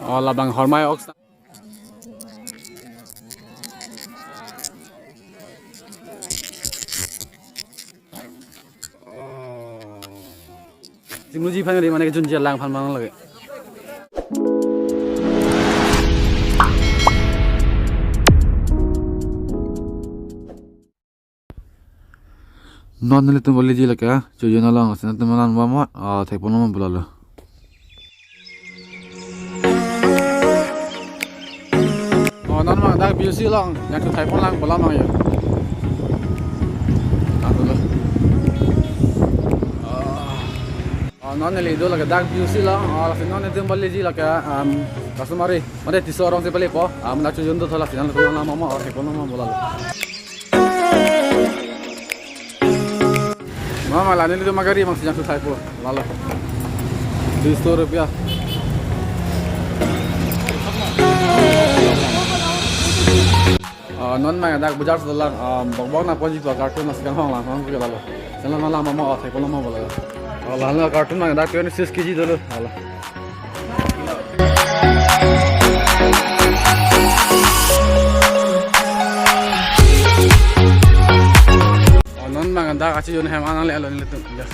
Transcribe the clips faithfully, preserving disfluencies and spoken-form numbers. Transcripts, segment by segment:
Oh, labang hormai ok. Chingluji aphan ri mane kejunji alang aphan mang lake. Non nelitum bali ji lake, ah, chujon along, sina teman lan mama, ah, thekpon mama bulalo. Oh, non mang dak B U C along, yang chu thekpon lang bola mang yo. Ah, tulo. Oh. Oh, non neli do lake dak B U C along, oh, lasi non nelitum bali ji lake, um, customary, mane Tisso arongsi balipo, um, dak chujon do thola, sina teman lan mama, oh, thekpon mama bulalo. Mama, la nelitum agari mang sejang susai po. Lalo. Dui ratus rupiah. Ah, non mang dak bajar sedolang, ah, bok bok nangponji po carton nasi kanghong lang hong ke lalo. Sila mala mama, oh, thekpon mama bulalo. Oh, lalo carton mang dak twenty-six K G dolo. Lalo. Oh, non mang dak achi yon hem anang le alo nelitum. Ya.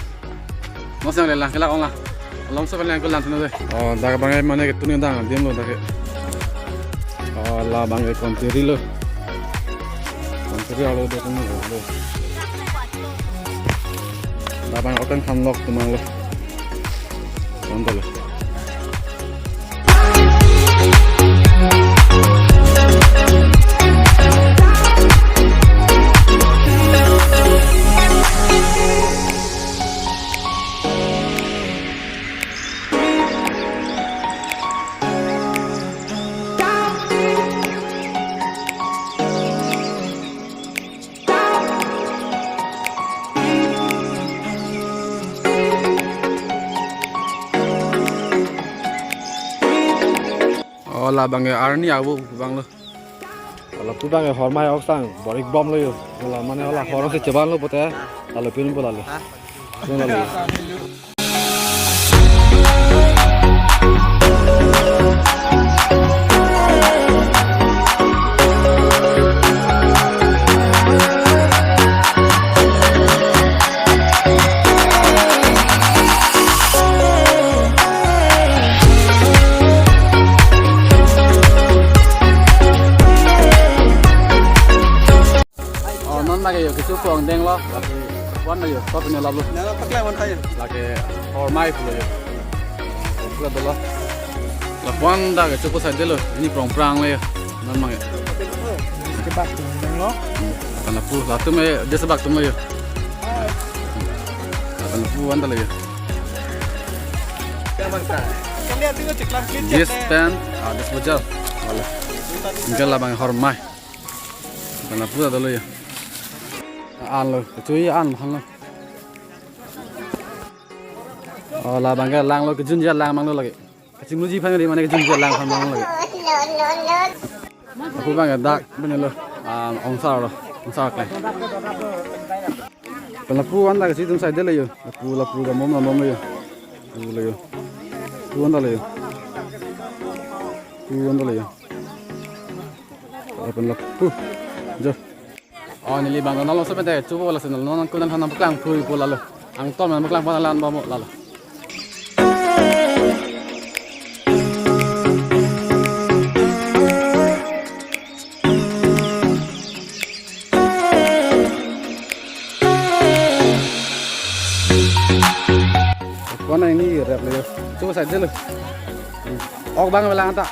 Mosang le lang kelak ong la. Along so lang kelang tuno de. Oh, dak bang mane ketun dang dim lo dak ke. Oh, labang ke kontiri lo. Kontiri alo de tuno lo. Labang okan khan lok tumang lo. Kontiri lo. Oh, labang ke arni abu bang lo. Lapu bang ke hormai ok sang, borik bom lo yo. Hala mane hala horong si cheban lo pote, lalu pin bola lo. Pin bola lo. Oh, non lake yo, kecho pong deng lo, lake wan lo yo, top ini lo. Nang paklai wan tayo. Lake hormai pulo yo. Pulo dolo. Lapu-an dak kecho pusai delo, ini prong prang lo yo. Non mang yo. Kebak tum deng lo. Lapen lapu, latum eh, dia sebak tum lo yo. Lapen lapu wan ta lo yo. Kami ati ko chiklam kit. Yes, pen, ah, disposal. Wala. Enggak labang hormai. Karena pura dolo ya. An lo, kecho an lo. Oh, labang ke lang lo, kejunji alang mang lo lake. Kachingluji aphan ri mane kejunji alang aphan mang lo lake. Lapu bang ke dak, bang lo. Ah, ongsar lo, ongsar ke. Lapu wan dak si tum sai delo yo. Lapu, lapu, lamom, lamom lo yo. Lapu lo yo. Lapu wan ta lo yo. Lapu wan ta lo yo. Lapen lapu. Jo. Oh, neli bang nalo sebentar, coba lah sendal. Non kunan hanam peklang pui pula lo. Angton memang peklang pun alan bamo lalo. Kona ini rep le. Coba saja lo. Ok bang belang ta.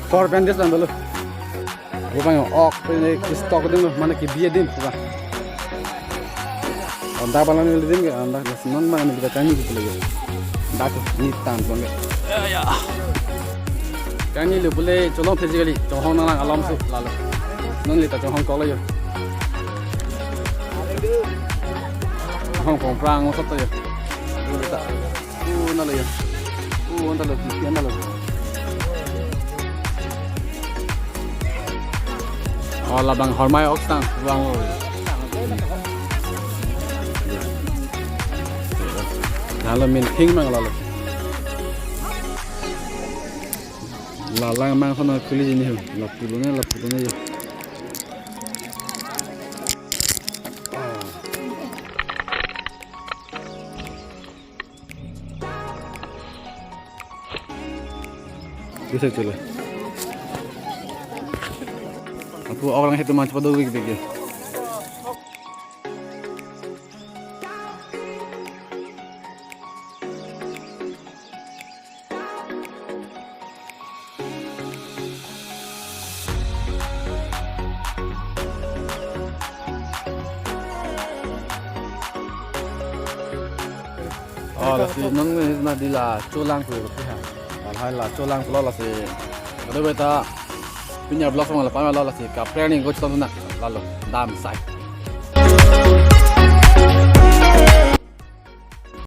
Four bandage lang dulu. Bang ok pene stok ding lo, mane ke biye ding ba. Anda bala ni ding ke, anda non mane kita kani gitu lagi. Dak ni tan bang ke. Ya, ya. Kani lo pule cholong physically, chonghong nang lang alam su lalo. Non lita chonghong kok lo yo. Chonghong kong prang mo sot yo. Lita. Pu na lo ya. Pu na lo, pu na lo. Oh, labang hormai ok sang, bang lo. Lalu min ping mang lalu. La lang mang kono khuli jini ho. Lapu lone, lapu lone jo. Bisa chule. Lapu orang itu mah cepat dulu gitu. Oh, lasi non nangli la cholang pu ha. Lahai la cholang pulo lasi. Kado beta pinya vlog sama la pama lo lasi kaprek ni go chotong na lalo dam sai.